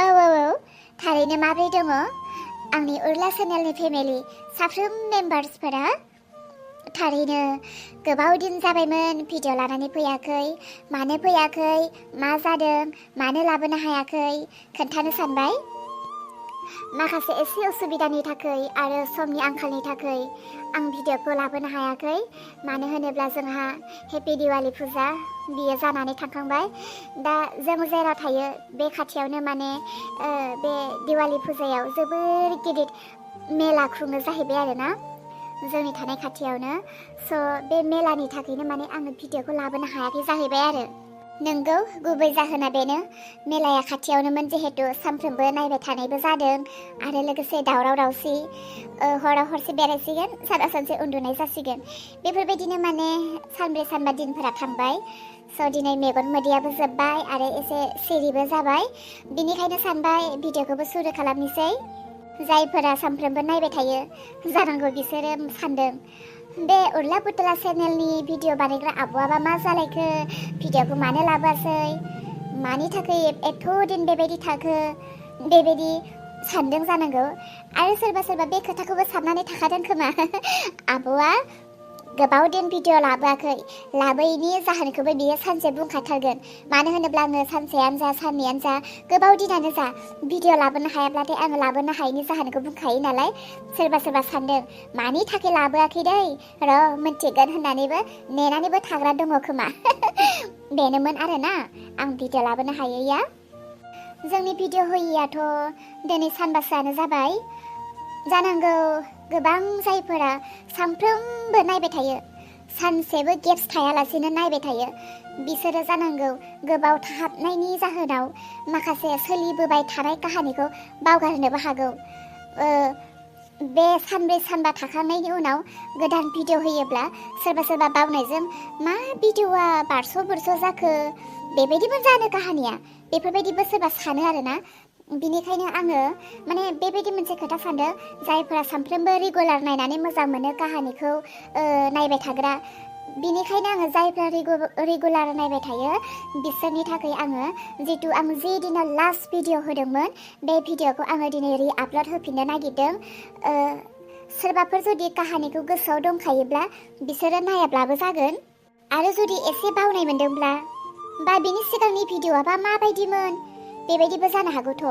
थारैनो माब्रै दङ आंनि उर्ला चेनेलनि फेमिलि साफ्रोम मेम्बार्सफोरा। थारैनो गोबाव दिन जाबायमोन भिडिअ लानानै फैयाखै। मानो फैयाखै, मा जादों, मानो लाबोनो हायाखै खोन्थानो सानबाय। माखासे एसे उसुबिदानि थाखाय आरो समनि आंखालनि थाखाय आं भिडिअखौ लाबोनो हायाखै। मानो होनोब्ला जोंहा हेपि दिवाली फुजा बियो जानानै थांखांबाय। दा जों जेराव थायो बे खाथियावनो बे दिवाली फुजायाव जोबोर गिदिर मेला खुङो जाहैबाय आरोना जोंनि थानाय खाथियावनो। बे मेलानि थाखायनो आङो भिडिअखौ लाबोनो हायाखै जाहैबाय आरो। नोंगौ, गुबै जाहोना बेनो, मेलाया खाथियावनोमोन जिहेतु सानफ्रोमबो नायबाय थानायबो जादों आरो लोगोसे दावराव दावसि। हराव हरसे बेरायसिगोन, सानाव सानसे उन्दुनाय जासिगोन। बेफोरबायदिनो सानब्रै सानबा दिनफोरा थांबाय। दिनै मेगन मोदैयाबो जोब्बाय आरो एसे सिरिबो जाबाय। बिनिखायनो सानबाय भिडिअखौबो सुरु खालामनोसै। जायफोरा सानफ्रोमबो नायबाय थायो जानांगौ बिसोरो सानदों, बे उर्ला बुथुला चेनेलनि भिडिअ बानायग्रा आब'आबा मा जालायखो, भिडिअखौ मानो लाबोआसै, मानि थाखाय एथ' दिन बेबायदि थाखो, बेबायदि सानदों जानांगौ। आरो सोरबा सोरबा बे खोथाखौबो साननानै थाखादों खोमा आब'आ गोबाव दिन भिडिअ लाबोआखै, लाबोयैनि जाहोनखौबो बियो सानसे बुंखाथारगोन। मानो होनोब्ला आङो सानसेयानो जा साननैयानो जा गोबाव दिनानो जा भिडिअ लाबोनो हायाब्लाथाय आङो लाबोनो हायैनि जाहोनखौ बुंखायो नालाय। सोरबा सोरबा सानदों मानि थाखाय लाबोआखै दै, र' मोनथिगोन होननानैबो नेनानैबो थाग्रा दङ खोमा बेनोमोन आरोना आं भिडिअ लाबोनो हायैया। जोंनि भिडिअ होयैयाथ' दिनै सानबासोआनो जाबाय जानांगौ। गोबां जायफोरा सानफ्रोमबो नायबाय थायो, सानसेबो गेप्स थायालासेनो नायबाय थायो, बिसोरो जानांगौ गोबाव थाहाबनायनि जाहोनाव माखासे सोलिबोबाय थानाय काहानिखौ बावगारनोबो हागौ। बे सानब्रै सानबा थाखांनायनि उनाव गोदान भिडिअ होयोब्ला सोरबा सोरबा बावनायजों मा भिडिअआ बारस' बुरस' जाखो, बेबायदिबो जानो काहानिया, बेफोरबायदिबो सोरबा सानो आरोना। बिनिखायनो आङो बेबायदि मोनसे खोथा सानदों, जायफोरा सानफ्रोमबो रेगुलार नायनानै मोजां मोनो काहानिखौ नायबाय थाग्रा, बिनिखायनो आङो जायफ्रा रेगुलार नायबाय थायो बिसोरनि थाखाय आङो जितु आं जे दिनाव लास्ट भिडिअ होदोंमोन बे भिडिअखौ आङो दिनै रि-आपल'ड होफिननो नागिरदों। सोरबाफोर जुदि काहानिखौ गोसोआव दंखायोब्ला बिसोरो नायाब्लाबो जागोन। आरो जुदि एसे बावनाय मोनदोंब्ला बा बिनि सिगांनि भिडिअआबा माबायदिमोन बेबायदिबो जानो हागौथ'।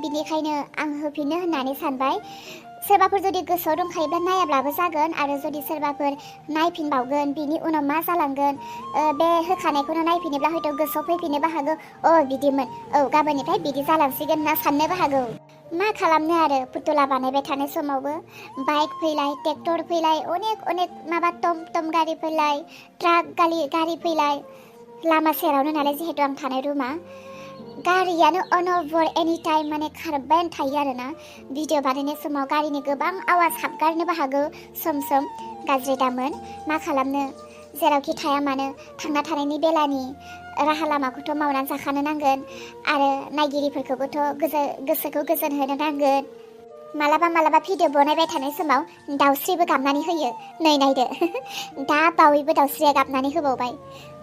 बिनिखायनो आं होफिननो होननानै सानबाय। सोरबाफोर जुदि गोसोआव दंखायोब्ला नायाब्लाबो जागोन, आरो जुदि सोरबाफोर नायफिनबावगोन बिनि उनाव मा जालांगोन, बे होखानायखौनो नायफिनोब्ला हयथ' गोसोआव फैफिननोबो हागौ, बिदिमोन, गाबोननिफ्राय बिदि जालांसिगोन होनना साननोबो हागौ। मा खालामनो आरो, फुथुला बानायबाय थानाय समावबो बाइक फैलाय, ट्रेक्टर फैलाय, अनेक टम टम गारि फैलाय, ट्राक गारि फैलाय। लामा सेरावनो नालाय जिहेतु आं थानाय रुमा, गारियानो अनबर एनि टाइम खारबायानो थायो आरोना। भिडिअ बानायनाय समाव गारिनि गोबां आवाज हाबगारनोबो हागौ सम सम, गाज्रि दामोन। मा खालामनो, जेरावखि थाया मानो थांना थानायनि बेलानि राहा लामाखौथ' मावनानै जाखानो नांगोन, आरो नायगिरिफोरखौबोथ' गोसोखौ गोजोन होनो नांगोन। मालाबा भिडिअ बनायबाय थानाय समाव दाउस्रिबो गाबनानै होयो। नै नायदो दा बावैबो दाउस्रिया गाबनानै होबावबाय।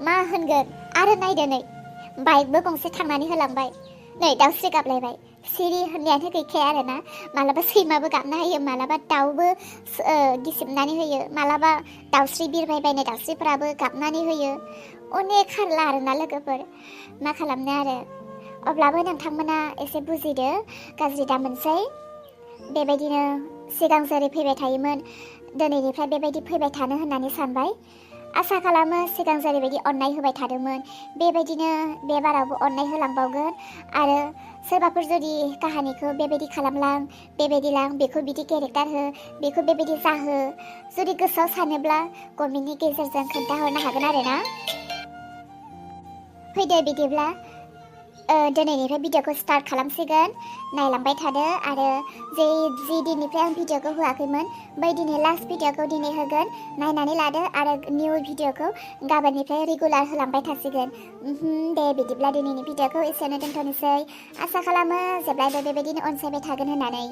मा होनगोन आरो नायदो, नै बाइकबो गंसे थांनानै होलांबाय, नै दाउस्रि गाबलायबाय। सिरि होननायानो गैखाया आरोना। मालाबा सैमाबो गाबना होयो, मालाबा दाउबो गिसिबनानै होयो, मालाबा दाउस्रि बिरबाय बायनाय दाउस्रिफोराबो गाबनानै होयो। अनेक हारला आरोना लोगोफोर, मा खालामनो आरो। अब्लाबो नोंथांमोना एसे बुजिदो, गाज्रि दामोनसै। बेबायदिनो सिगां जेरै फैबाय थायोमोन दिनैनिफ्राय बेबायदि फैबाय थानो होननानै सानबाय। आसा खालामो सिगां जेरैबायदि अननाय होबाय थादोंमोन बेबायदिनो बे बारावबो अननाय होलांबावगोन। आरो सोरबाफोर जुदि काहानिखौ बेबायदि खालामलां, बेबायदि लां, बेखौ बिदि केरेक्टार हो, बेखौ बेबायदि जाहो, जुदि गोसोआव सानोब्ला कमेन्टनि गेजेरजों खोन्थाहरनो हागोन आरोना। फैदो बिदिब्ला दिनैनिफ्राय भिडिअखौ स्टार्ट खालामसिगोन। नायलांबाय थादो, आरो जि दिननिफ्राय आं भिडिअखौ होआखैमोन बै दिनै लास्ट भिडिअखौ दिनै होगोन, नायनानै लादो। आरो निउ भिडिअखौ गाबोननिफ्राय रेगुलार होलांबाय थासिगोन। दे बिदिब्ला दिनैनि भिडिअखौ एसेयावनो दोनथ'नोसै। आसा खालामो जेब्लायबो बेबायदिनो अनसायबाय थागोन होननानै।